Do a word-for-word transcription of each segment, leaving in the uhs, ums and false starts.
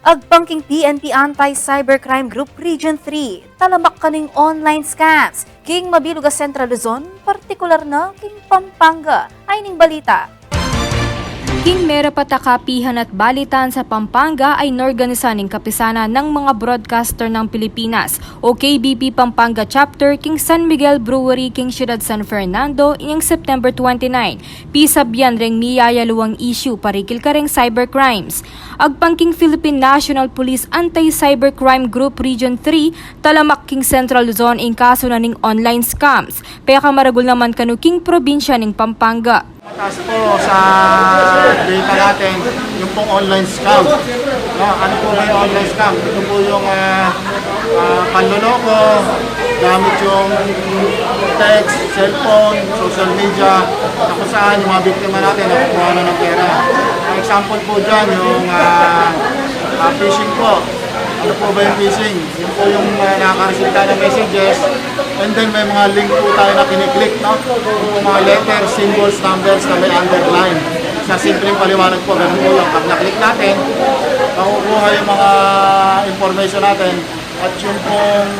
Agpang king P N P Anti-Cybercrime Group Region three, talamak kaning online scams king mabilug a Central Luzon, partikular na king Pampanga. Ayni ing balita. King merapat a kapihan at balitaan sa Pampanga ay inorganisa ning Kapisanan ng mga Broadcaster ng Pilipinas o K B P Pampanga Chapter king San Miguel Brewery king Siyudad San Fernando inyang September twenty-nine, pisabian reng miyayaluang issue parikil kareng cybercrimes. Agpang king Philippine National Police Anti-Cybercrime Group Region three, talamak king Central Luzon ing kaso na ning online scams. Pekamaragul naman kanu king probinsya ning Pampanga. Mataas po sa data natin yung pong online scam. No, ano po ba yung online scam? Ito po yung, ah, ah, panloloko gamit yung text, cellphone, social media, na kung saan yung mga biktima natin nakukuha na ng pera. Ang example po dyan, yung, ah, ah, phishing po. Ano po ba yung phishing? Yun po yung, ah, nakakareceive tayo ng messages, and then may mga link po tayo na kiniklik, no? Yung mga letters, symbols, numbers na may underline. Sa simpleng paliwanag po, ganun po yun. Pag na-click natin, makukuha yung mga information natin. At yung pong,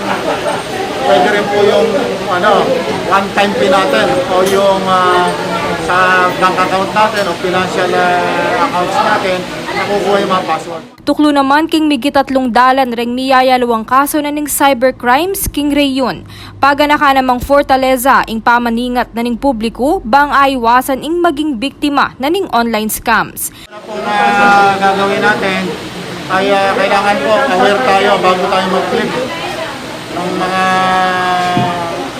pwede rin po yung, ano, one-time pin natin o yung, ah, sa bank account natin o financial, ah, accounts natin, nakukuha yung mga password. Tuklu naman king migit atlung dalan reng miyayaluang kaso na ning cybercrimes king reyun. Paganakan namang fortaleza ing pamaningat na ning publiku bang aiwasan ing maging biktima na ning online scams. Ano pong, ah, gagawin natin ay, ah, kailangan po aware tayo bago tayo mag-click ng mga,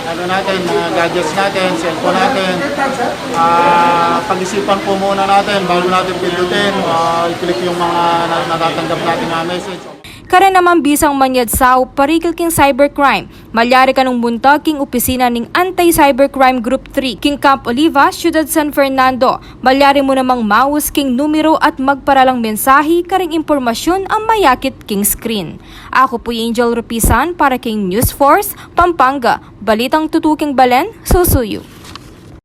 ano natin, mga gadgets natin, cellphone natin. Ah, pag-isipan po muna natin bago natin pindutin, ah, i-click yung mga na-, natatanggap natin mga message. Karin naman bisang manyad saup parikil king cybercrime, malyari kanung munta king opisina ning Anti-Cybercrime Group three king Camp Oliva, Siyudad San Fernando. Malyari mu namang maus king numero at magparalang mensahe karing impormasyun a mayakit king screen. Aku pu i Angel Rupisan para king News Force Pampanga, balitang tutuking balen, susuyu.